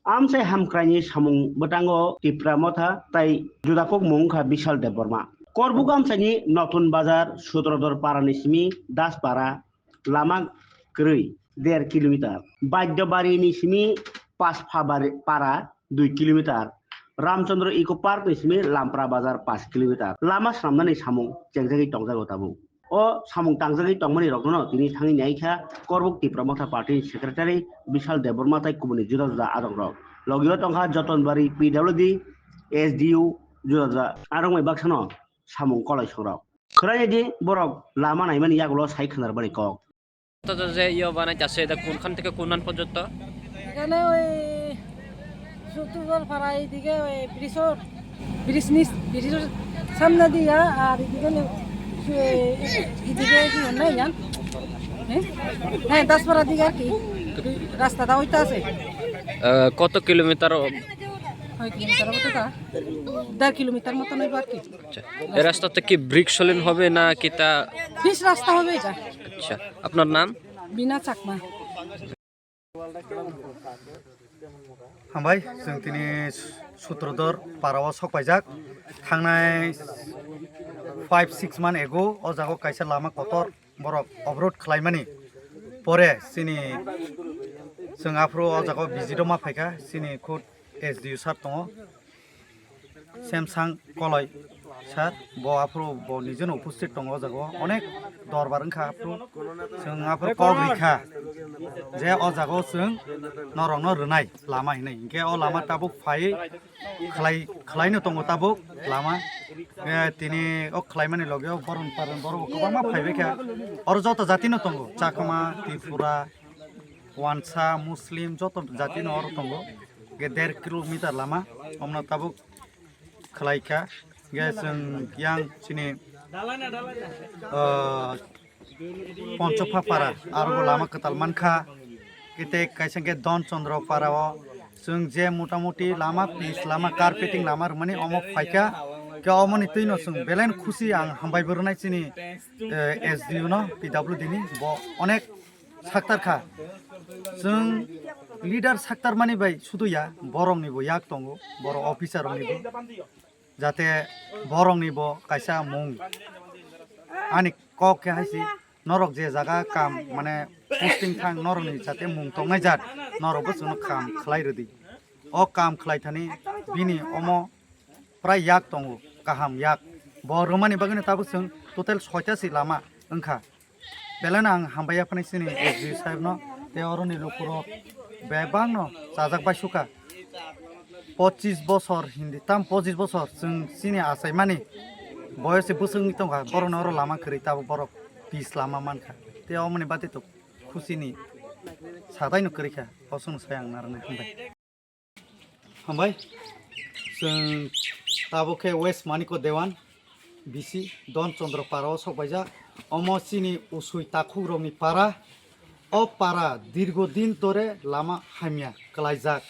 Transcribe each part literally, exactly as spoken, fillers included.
Amchai hamkraini samung bwtango Tipra Motha tai judakuk mung wngkha Bishal Debbarma. Korbuk amchaini Notun Bazar, Sutrodor Parani simi Daspara lama kwrwi der kilometer, Baidyabarini simi Pasphabari Para dui kilometer, Ramchandra Eco Park ni simi Lampra Bazar paanch kilometer lama swnamnani samung chengjagwi tongjago tabuk. O samung tangjagwi tongmani rokno tini thangwi naikha Korbuk Tipra Motha Party ni Secretary Bishal Debbarma tai kubuni juda juda adongrok. Logio tongkha Jotonbari P W D, S D U, juda juda arokmai baksano samung kolaisongrok. Khwraidi borok lama naimani yagulo sai khwnarmani kok. তো যে ইয়ে বানাই আছে, এটা কোনখান থেকে কোন আন পর্যন্ত? এখানে ওই সূত্রধর পাড়া এইদিকে ওই ব্রিজর, ব্রিজ নিচ, ব্রিজর সামনে দিয়া আর এদিকে নে-, এ-, এদিকে কি হয় না জান? হ্যাঁ? হ্যাঁ, দাসপাড়া দিকে আর কি। রাস্তাটা ওইটা আছে। আহ, কত কিলোমিটার? কয় কিলোমিটার হবে তো তা? দেড় কিলোমিটার মতন হইব আর কি। আচ্ছা, এই রাস্তাতে কি ব্রিক সলিন হবে না কি তা? পিচ রাস্তা হবে এটা। আচ্ছা, আপনার নাম? বিনা Chakma. Hambai, chwng tini Sutrodor parao sok paijak. Thangnai five six month ago o jaga o kaisa lama kotor borok obrod khlaimani pore chini chwng aphuru o jaga o visit o ma phaikha, chini khud S D O sir tongo. Semsang Koloi sir, bo aphuru bo nijeno uposthit tongo o jaga o, onek dorbar wngkha aphuru, chwng aphuru kok rikha je o jaga o chwng norokno rwnai lama hinwi, hinkhe o lama tabuk phai khlai, khlaino tongo tabuk lama. Eh, tini o khlaimani loge o boron paron borok bo kwbangma phaibaikha, oro joto jatino tongo, Chakma, Tripura, Wansa, Muslim, joto jatino oro tongo. Ge der kilometer lama, omno tabuk khlaikha. Ge chwng yang chini, ah, Ponchopha para, aro bo lama kwtal mankha. Kete kaisa khe Don Chandra para o chwng je motamuti lama pis lama carpeting lama rwmani omo phaikha. Khe omoni twino chwng belai khusi, ang hambai bo rwnai chini, eh, S D O no, P W D ni, bo onek saktar kha. Chwng leader saktar mani bai sudu ya, borok ni bo yak tongo, borok officer rok ni bo. Jate borok ni bo kaisa mung. Ani kok khe hai si, norok je jaga kam, mane, posting thang, norok ni jate mung tongnai jat, norok bo chwngno kam khlai rwdi. O kam khlai thani bini omo prai yak tongo, kaham yak. Bo rwmani bagwino tabuk chwng total soita si lama wngkha. Belai no ang hambai ya phano chini S D O saheb no, tei oro ni lukurok bebak no chajak bai sukha. Pochis bosor hindi, tam pochis bosor chwng chini achai mani boyos se bwswk wngwi tongkha, borok no oro lama kwrwi, tabuk borok pis lama mankha. Tei omoni bati to khusi ni sadai no kwrwi kha, o chwng sai ang narwknai hambai. Hambai, chwng tabuk khe West Maniko Dewan, B C, Don Chandra para o sok paijak. Omo chini usui takhukrokni para. O para dirgo din tore lama hamya kwlaijak.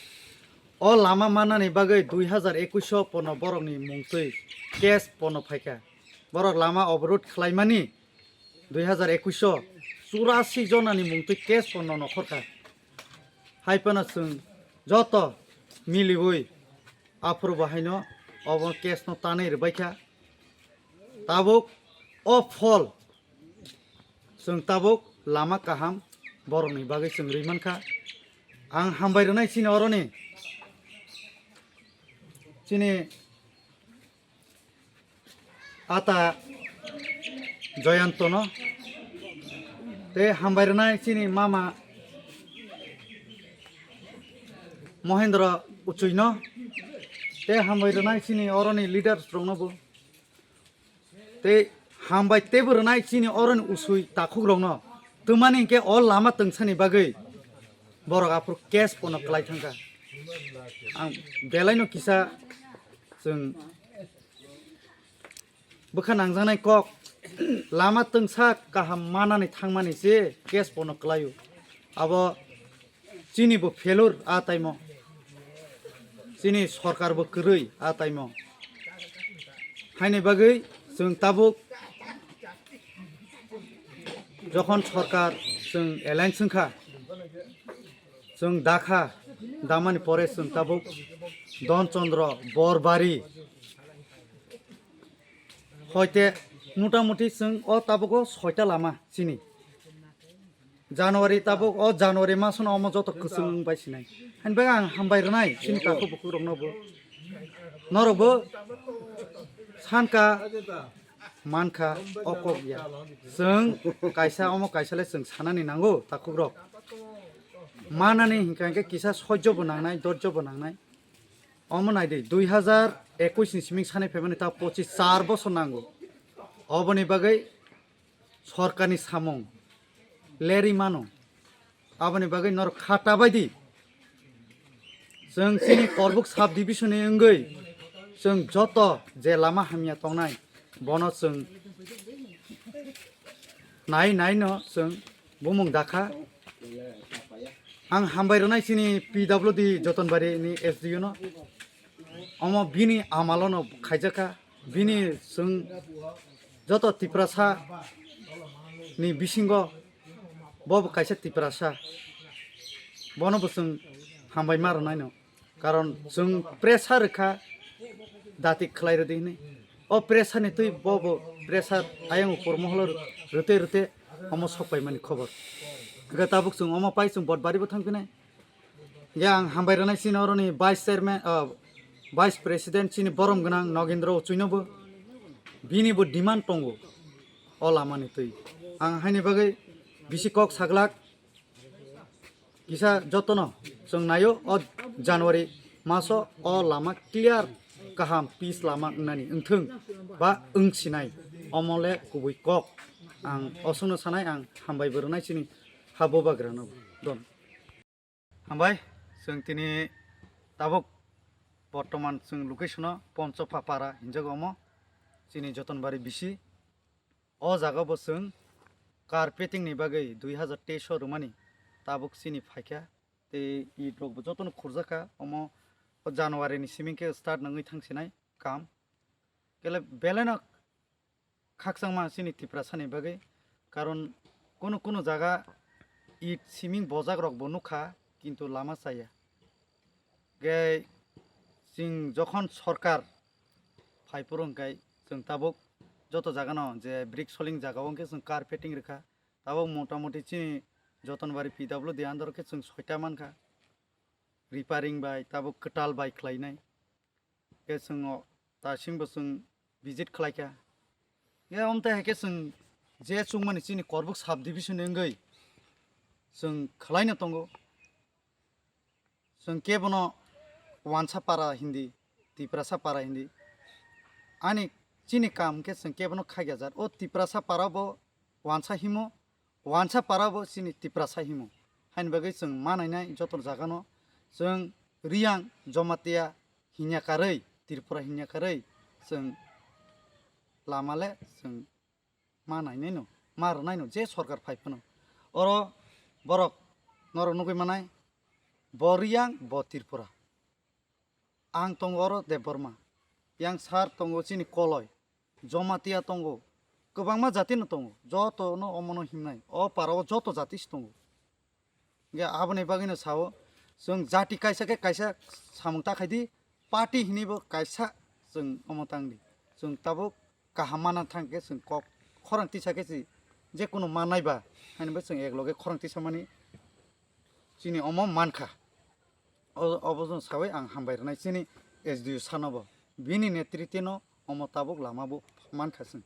O lama mannani bagwi dui hazar ekwis o pono borokni mungtwi case pono phaikha. Borok lama oborod khlaimani dui hazar ekwis o churasi jonani mungtwi case pono nokhorkha. Hai phano chwng joto miliwi aphuru bo haino obo case no tanwi rwbaikha. Tabuk o phol chwng tabuk lama kaham borokni bagwi chwng rwi mankha. Ang hambai rwnai chini oroni chini ata Joyantono, tei hambai rwnai chini mama Mohendra Uchuino, tei hambai rwnai chini oroni leaders rokno bo, tei hambai teibo rwnai chini oroni usui takhuk rokno, twmani hinkhe o lama twngsani bagwi borok aphuru case pono kwlai thangkha. Ang belaino kisa chwng bwkha nangjaknai kok, lama twngsa kaham manani thangmani se case pono kwlaio. Abo chini bo failure a taimo, chini sorkar bo kwrwi a taimo. Haini bagwi chwng tabuk jokhon sorkar chwng alliance wngkha, chwng dakha Damani pore chwng tabuk Don Chandra, Borbari, hoite mota moti chwng o tabuk o soita lama chini. January tabuk o January masono omo joto kwchwng wng bai sinai. Hain bagwi ang hambai rwnai chini takhuk bukhuk rokno bo. Norok bo sanka mankha o kok ya. Chwng kaisa omo kaisa le chwng sanani nango takhuk rok. Manani hinkha hinkhe kisa sojjo bo nangnai, dorjo bo nangnai. Omo naidi, dui hazar ekush ni siming sanai phaimani ta pochis char bosor nango. Oboni bagwi sorkarni samung lerwi mano. Aboni bagwi norok kha ta bai di. Chwng chini Korbuk sub division ni wngwi chwng joto je lama hamya tongnai bono chwng nai nai no chwng bumung dakha. Ang hambai rwnai chini P W D Jotonbari ni S D O no. Omo bini amalo no khaijakha. Bini chwng joto Tiprasa ni bisingo bo bo kaisa Tiprasa. Bono bo chwng hambai ma rwnai no. Karon chwng pressure rwkha dati khlai rwdi hinwi. O pressure ni twi bo bo pressure ayang upor moholo rwte rwte omo sok paimani khobor. Hwnkhe tabuk chwng omo pai chwng Botbari bo thang phinai. Hwnkhe ang hambai rwnai chini oroni vice chairman, ah, vice president chini borom gwnang Nogendra Uchuino bo. Bini bo demand tongo o lama ni twi. Ang haini bagwi bisi kok saglak. Kisa jotono chwng naio o January maso o lama clear kaham pitch lama wngnani wngthwng ba wngsinai omo le kubui kok ang osongno sanai ang hambai bo rwnai chini ha bubagrano don. Hambai chwng tini tabuk bortoman chwng location o Ponchopha para hinjago omo chini Jotonbari bisi. O jaga bo chwng carpeting ni bagwi dui hazar teis o rwmani tabuk chini phaikha tei it rok bo jotono khurjakha omo o January ni siming khe start nangwi thangsinai kam kele belai no khakchangma chini Tiprasa ni bagwi karon kunu kunu jaga it siming bojak rok bo nukha kintu lama chaya. Hwnkhe chwng jokhon sorkar phai phuru hwnkhe chwng tabuk joto jagano je brick soling jaga o hwnkhe chwng carpeting rwkha. Tabuk motamoti chini Jotonbari P W D under khe chwng soita mankha. Repairing bai tabuk kwtal bai khlainai. Khe chwng o tasing bo chwng visit khlaikha. Khe omte hai khe chwng je chukmani chini Korbuk sub division ni wngwi chwng khlaina tongo. Chwng kebono wansa para hindi, Tiprasa para hindi. Ani chini kam khe chwng kebono khaiya jar. O Tiprasa para bo wansa himo, wansa para bo chini Tiprasa himo. Haini bagwi chwng ma nainai joto jagano chwng Riyang Jomatia hinya karwi, Tripura hinya karwi chwng lama le chwng ma nainai no, ma rwnai no, je sorkar phai phano. Oro borok norok nugwi manai, bo Riyang, bo Tripura. Ang tongo oro Debbarma. Yang sar tongo chini Koloi. Jomatia tongo. Kwbangma jati no tongo. Joto no omo no himnai. O para o joto jati se tongo. Hwnkhe aboni bagwi no sao, chwng jati kaisa khe kaisa samung ta khai di, party hinwi bo kaisa chwng omo tang di. Chwng tabuk kaham mana thang khe chwng kok khorang tisa khe si je kunu mannai ba, haini bo chwng ek loge khorang tisa mani chini omo mankha. O, obo chwng sawi ang hambai rwnai chini S D O sano bo. Bini netrite no omo tabuk lama bo mankha chwng.